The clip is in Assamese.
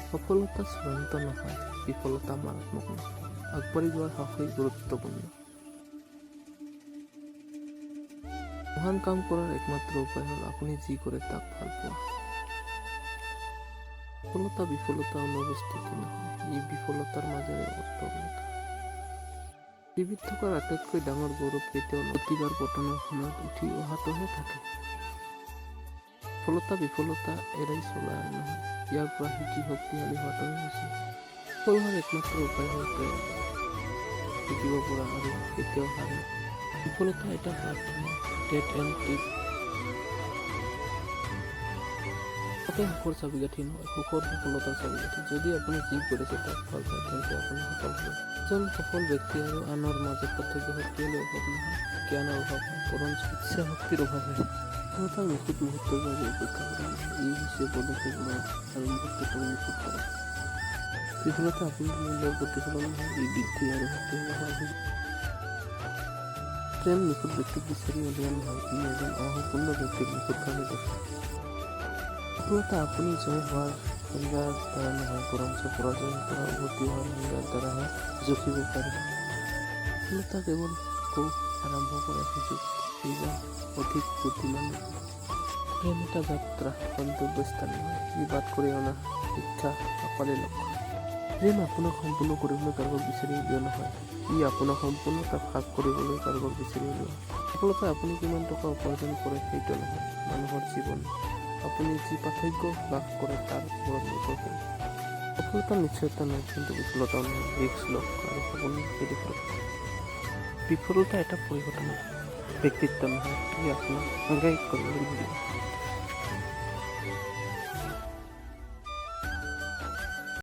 সফলতা চূড়ান্ত নহয়, বিফলতা মাৰাত্মক নহয়। আগবাঢ়ি যোৱাৰ সাহসেই গুৰুত্বপূৰ্ণ। মহান কাম কৰাৰ একমাত্ৰ উপায় হ'ল আপুনি যি কৰে তাক ভাল পোৱা। সফলতা বিফলতা অনুপস্থিতি নহয়, ই বিফলতাৰ মাজেৰে অটলতা। জীৱিত থকাৰ আটাইতকৈ ডাঙৰ গৌৰৱ কেতিয়াও প্ৰতিবাৰ পতনৰ সময়ত উঠি অহাটোহে থাকে। সফলতা বিফলতা এৰাই চলা নহয়, ইয়াৰ পৰা শিকি শক্তিশালী হোৱাটোহে উচিত। সফল হোৱাৰ একমাত্ৰ উপায় হ'ল প্ৰয়াস। শিকিব পৰা আৰু কেতিয়াও হাৰ। বিফলতা এটা বাট নহয়, ডেড এণ্ড ট্ৰিপ। সফলতাই সুখৰ চাবিকাঠি নহয়, সুখৰ সফলতাৰ চাবিকাঠি। যদি আপুনি যি কৰিছে তাক ভাল পায়, তেন্তে আপুনি সফল হ'ব। এজন সফল ব্যক্তি আৰু আনৰ মাজত পাৰ্থক্য শক্তিশালী অভাৱ নহয়, জ্ঞানৰ অভাৱ নহয়, বৰঞ্চ ইচ্ছা শক্তিৰ অভাৱহে। সফলতাৰ নিখুঁত মুহূৰ্তৰ বাবে অপেক্ষা কৰা নহয়, ই হৈছে পদক্ষেপ লোৱা আৰু মুহূৰ্তটোক নিখুঁত কৰা। বিফলতা আপোনাৰ মূল্যৰ প্ৰতিফলন নহয়, ই বৃদ্ধি আৰু শক্তিশালী হোৱাৰ সুযোগ। প্ৰেম নিখুঁত ব্যক্তিক বিচাৰি উলিওৱা নহয়, ই এজন অসম্পূৰ্ণ ব্যক্তিক নিখুঁতভাৱে দেখে। সফলতা আপুনি জয় হোৱাৰ সংজ্ঞাৰ দ্বাৰা নহয়, বৰঞ্চ পৰাজয়ৰ পৰা উভতি অহাৰ সংজ্ঞাৰ দ্বাৰাহে জুখিব পাৰি। সফলতা কেৱল আকৌ আৰম্ভ কৰাৰ সুযোগ, এইবাৰ অধিক বুদ্ধিমান। প্ৰেম এটা যাত্ৰা, গন্তব্যস্থান নহয়। ই বাট কৰি অনা শিক্ষা, আঁকোৱালি লওক। প্ৰেম আপোনাক সম্পূৰ্ণ কৰিবলৈ কাৰোবাক বিচাৰি উলিওৱা নহয়, ই আপোনাক সম্পূৰ্ণতা ভাগ কৰিবলৈ কাৰোবাক বিচাৰি উলিওৱা। সফলতা আপুনি কিমান টকা উপাৰ্জন কৰে সেইটো নহয়, মানুহৰ জীৱন আপুনি যি পাৰ্থক্য লাভ কৰে তাৰ ওপৰত নিৰ্ভৰশীল। সফলতাৰ নিশ্চয়তা নাই, কিন্তু বিফলতাও নহয়। ৰিস্ক লওক আৰু সপোন দেখি। বিফলতা এটা পৰিঘটনা, ব্যক্তিত্ব নহয়। ই আপোনাক সংজ্ঞায়িত কৰিবলৈ নিদিব।